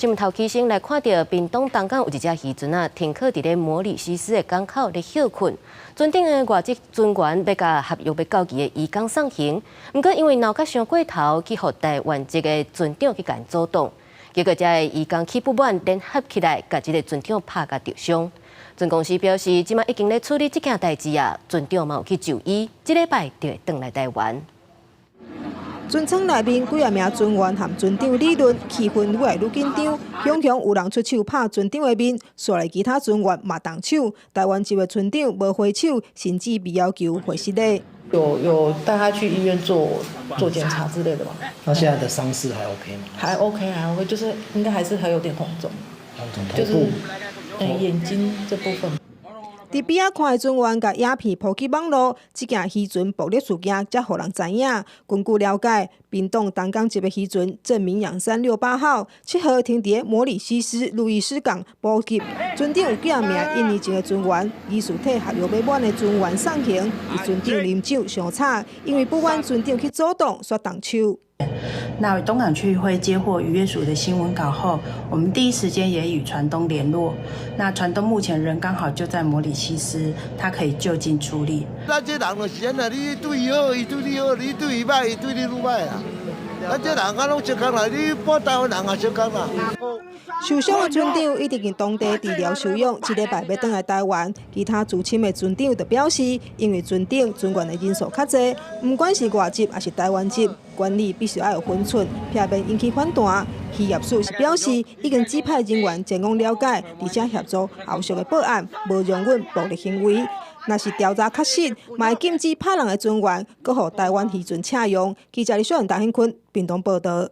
新聞頭起先來看著屏東東港有一隻漁船仔，停靠佇咧摩里西斯的港口咧歇睏。船頂的外籍船員欲共合約欲到期的漁工送行，毋過因為鬧甲傷過頭，去予台灣籍的船長去共阻擋。結果這个漁工氣不滿，聯合起來，共這个船長拍共著傷。船公司表示，這馬已經咧處理這件代誌啊，船長嘛有去就醫，這禮拜就會轉來台灣。船艙內面幾仔名船員和船長理論，氣氛愈來愈緊張，雄雄有人出手拍船長的面，紲來其他船員嘛動手。台灣籍的船長無還手，甚至被要求回失禮。有帶他去醫院做做檢查之類的嗎？那現在的傷勢還 OK 嗎？還 OK，還 OK，就是應該還是還有點紅腫，就是眼睛這部分。佇邊仔看的船員共影片 po 去網路，這件漁船暴力事件才予人知影。根據了解，屏東東港籍的漁船正明養368號，7號停佇摩里西斯路易斯港補給，船頂有幾名印尼籍的船員，疑似替合約欲滿的船員送行，伊船長啉酒傷吵，因為不滿船長去阻擋，煞動手。那東港區漁會接獲漁業署的新聞稿後，我們第一時間也與船東聯絡。那船東目前人剛好就在摩里西斯，他可以就近處理。咱這人就是按呢，你對伊好，伊對你好；你對伊䆀，伊對你愈䆀啊。咱這人啊，攏相仝啦，你半台灣人也相仝啦。受傷的船長已經當地治療休養，這禮拜欲轉來台灣。其他資深的船長就表示，因為船頂船員的人數較濟，毋管是外籍抑是台灣籍，管理必須愛有分寸，避免引起反彈。漁業署是表示，已經指派人員前往了解，而且協助後續的報案，無容忍暴力行為。若是調查確實，嘛會禁止拍人的船員，閣予台灣漁船請用。記者李小雲、大興坤屏東報道。